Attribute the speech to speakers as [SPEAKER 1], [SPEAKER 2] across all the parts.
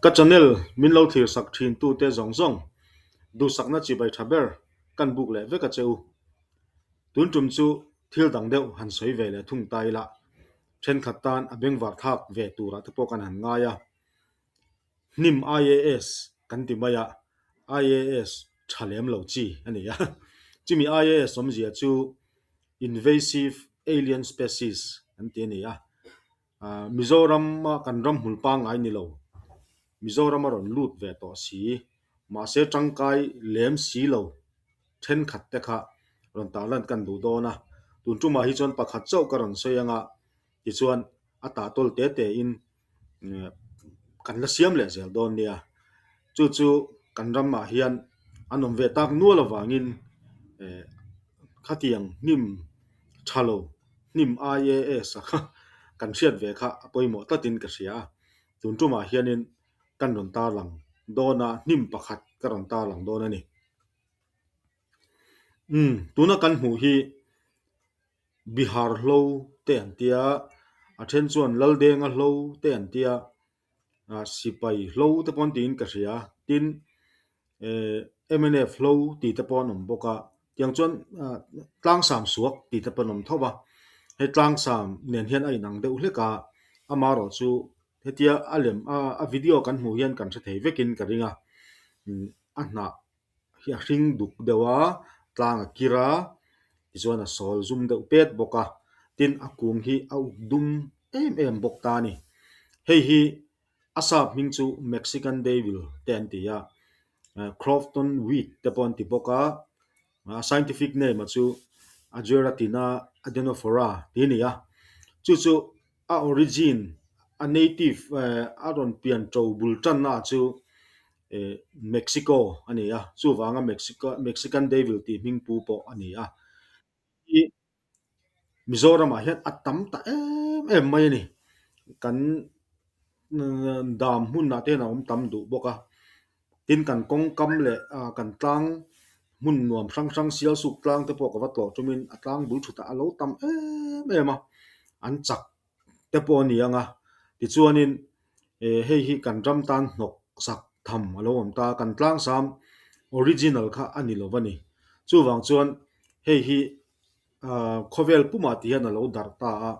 [SPEAKER 1] Ka channel min lo thlir sak thin tute zawng zawng duhsakna chibai tha ber kan buk leh vek a che u. Tun tum chu thil dang deuh han sawi ve leh thung ta ila thenkhat tan a bengvar thlak ve turah te pawh kan han ngai a. Hnim IAS kan ti mai a, IAS tha lem lo chi a ni a. Chumi IAS awmzia chu Invasive Alien Species an ti a ni a. Mizorama kan ram hmul pangngai ni lo, Mizoram a rawn lut ve tawh si, mahse tangkai lem si lo thenkhat te kha rawn tarlan kan duh dawn a. Tun tumah hi chuan pakhat chauh ka rawn sawi anga tichuan a tahtawl te te in kan la siam leh zel dawn nia. Chu chu kan ramah hian an awm ve tak nual avangin khatiang hnim tha lo, hnim IAS a kha kan hriat ve kha a pawimawh tlatin ka hria a. Tun tumah hianin kan rawn tarlang dawn a, hnim pakhat ka rawn tarlang dawn a ni. Umm, tuna kan hmuh hi Bihar hlo te an tia, a then chuan Laldenga hlo te an tia, sipai hlo te pawh an tiin ka hria, tin mnf hlo tih te pawh an awm bawk a, tiang chuan tlangsam suak tih te pawh an awm tho va, hei tlangsam nen hian a inang deuh hlek a, amaherawh chu hetia a lem a video kan hmuh hian kan hre thei vekin ka ring a, a hnah hi a hring duk deuh a, tlang a kir a, tichuan a sawl zum deuh pet bawk a, tin a kung hi a uk dum em em bawk ta a ni. Hei hi a sap hming chu Mexican Devil te an ti a, Crofton Weed te pawh an ti bawk a, a scientific name a chu Ageratina adenophora tih a ni a, chu chu a origin a native a rawn pian to bul tanna chu Mexico a ni a, chuvanga Mexico Mexican Devil tih hming pu pawh a ni a. Hi Mizoramah hian a tam ta em em mai a ni. Kan dam hmunah te hian a awm tam duh bawk a, tin kan kawngkam leh kan tlang hmun nuam hrang hrang Sialsuk tlang te pawh ka va tlawh tumin a tlang bul thutah a lo tam em em a, an chak te pawh a ni ang a, tichuanin hei hi kan ram tan hnawk sak tham a lo awm ta a, kan tlangsam original kha a ni lo va ni. Chuvang chuan hei hi khawvel pumah ti hian a lo darh ta a,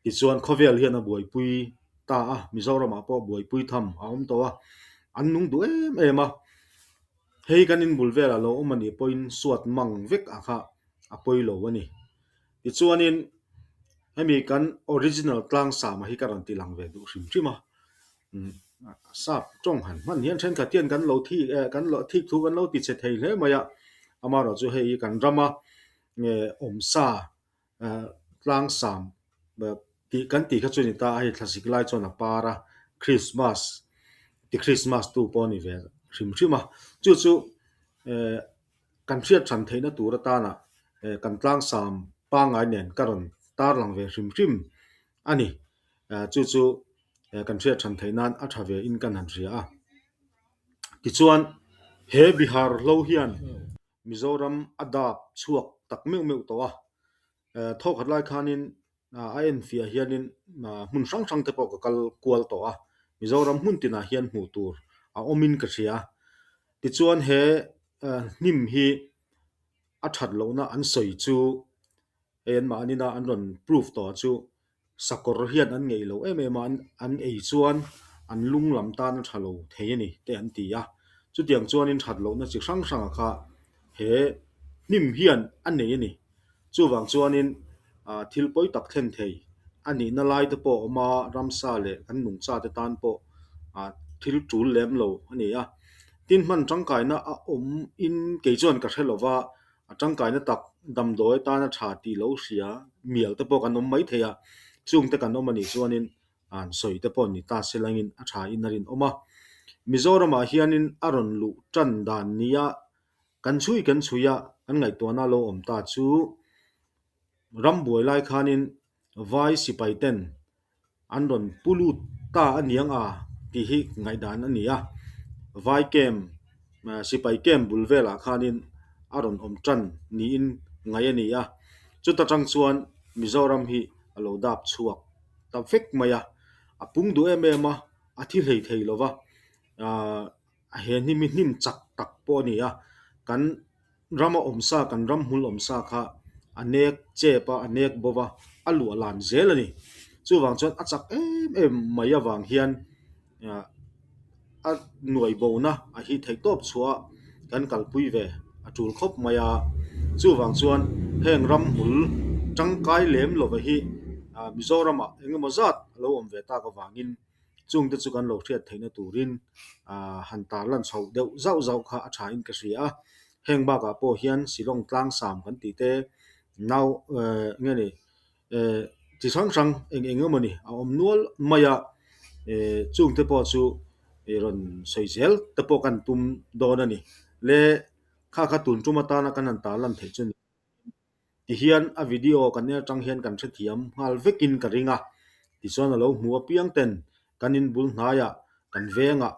[SPEAKER 1] tichuan khawvel hian a buaipui ta a, Mizoramah pawh buaipui tham a awm tawh a, an nung duh em em a, hei kan inbul velah lo awm a nih pawhin suat mang vek a kha a pawi lo a ni. Tichuanin hemi kan original tlangsama hi ka rawn ti lang ve duh hrim hrim a, sap tawng han hman hian thenkhat hian kan lo thik eh kan lo thik thu kan lo ti chhe thei hle mai a, amaherawhchu hei hi kan rama awmsa tlangsam tih kan tih kha chu a ni ta a, hei thlasik lai chuan a par a, Christmas ti Christmas tu pawh a ni ve hrim hrim a, chu chu eh. Kan hriat hran theihna tur atana kan tlangsam pangngai nen ka rawn tarlang ve hrim hrim a ni. Chu chu kan hriat hran theih nan a tha ve in kan han hria a. Tichuan, he Bihar hlo hian Mizoram a dap chhuak tak meuh meuh tawh a. Thawkhat lai khanin a enfiah hianin hmun hrang hrang te pawh ka kal kual tawh a, Mizoram hmun tinah hian hmuh tur a awmin ka hria. Tichuan he hnim hi a that lohna an sawi chu hei anmahni an rawn proof tawh chu sakawr hian an ngeih lo em em a, an ei chuan an lung lam tan a tha lo thei a ni te an ti a. Chutiang chuanin that lohna chi hrang hranga kha he hnim hian a nei a ni. Chuvang chuanin thil pawi tak thlen thei a nihna lai te pawh a awm a, ramsa leh kan nungcha te tan pawh thil tul lem lo a ni a. Tin hman tangkaina a awm in kei chuan ka hre lo va, a tangkaina tak damdawi atana tha tih lo hria mial te pawh kan awm mai thei a, chung te kan awm a nih chuanin an sawi te pawh ni ta se langin a tha in a rinawm a. Mizoramah hianin a rawn luh tan dan nia Kan chhui kan chhui a, kan ngaihtuahna lo awm ta chu ram buai lai khanin vai sipai ten an rawn pu lut ta a niang a tih hi ngaihdan a ni a. Vai camp, sipai camp bul velah khanin a rawn awm tan niin ngaih a ni a. Chuta tang chuan Mizoram hi a lo dap chhuak ta vek mai a, a pung duh em em a. a thi hlei thei lo va, aah he hnim hi hnim chak tak pawh a ni a, kan rama awm sa, kan ram hmul awm sa kha a nek chep a, a nek bo va, a luah lan zel a ni. Chuvang chuan a chak em em mai avang hian ah a nuai bona a hi theih tawp chhuah a kan kalpui ve a tul khawp mai a. Chuvang chuan heng ram hmul tangkai lem lova hi ah Mizoramah eng emaw zat a lo awm ve tak avangin Chungte chu kan lo hriat theihna turin han tarlan chhoh deuh zauh zauh kha a thain ka hria a. Heng bakah pawh hian Shillong tlangsam kan tih te, nau nge ni chi hrang hrang eng eng emaw ni a awm nual mai a. Chungte pawh chu rawn sawi zel te pawh kan tum dawn a ni. Le kha kha tun tum atana kan han tarlan theih chu ni. Tihian a video kan en atang hian kan hrethiam nghal vekin ka ring a, tichuan a lo hmu apiang ten kan in bul hnaiah, kan vengah,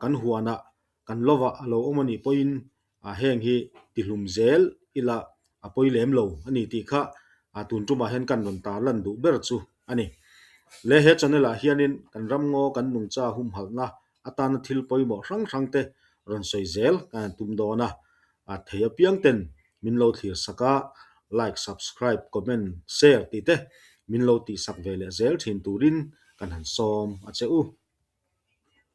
[SPEAKER 1] kan huanah, kan lovah a lo awm a nih pawhin heng hi tihlum zel ila a pawi lem lo a ni tih kha tun tumah hian kan rawn tarlan duh ber chu a ni. Le he channel ah hianin kan ramngaw kan nungcha humhalhna atana thil pawimawh hrang hrang te rawn sawi zel kan han tum dawn a, a thei apiang ten min lo thlir sak a, like, subscribe, comment, share tih te min lo tih sak ve leh zel thin turin kan han sawm a che u.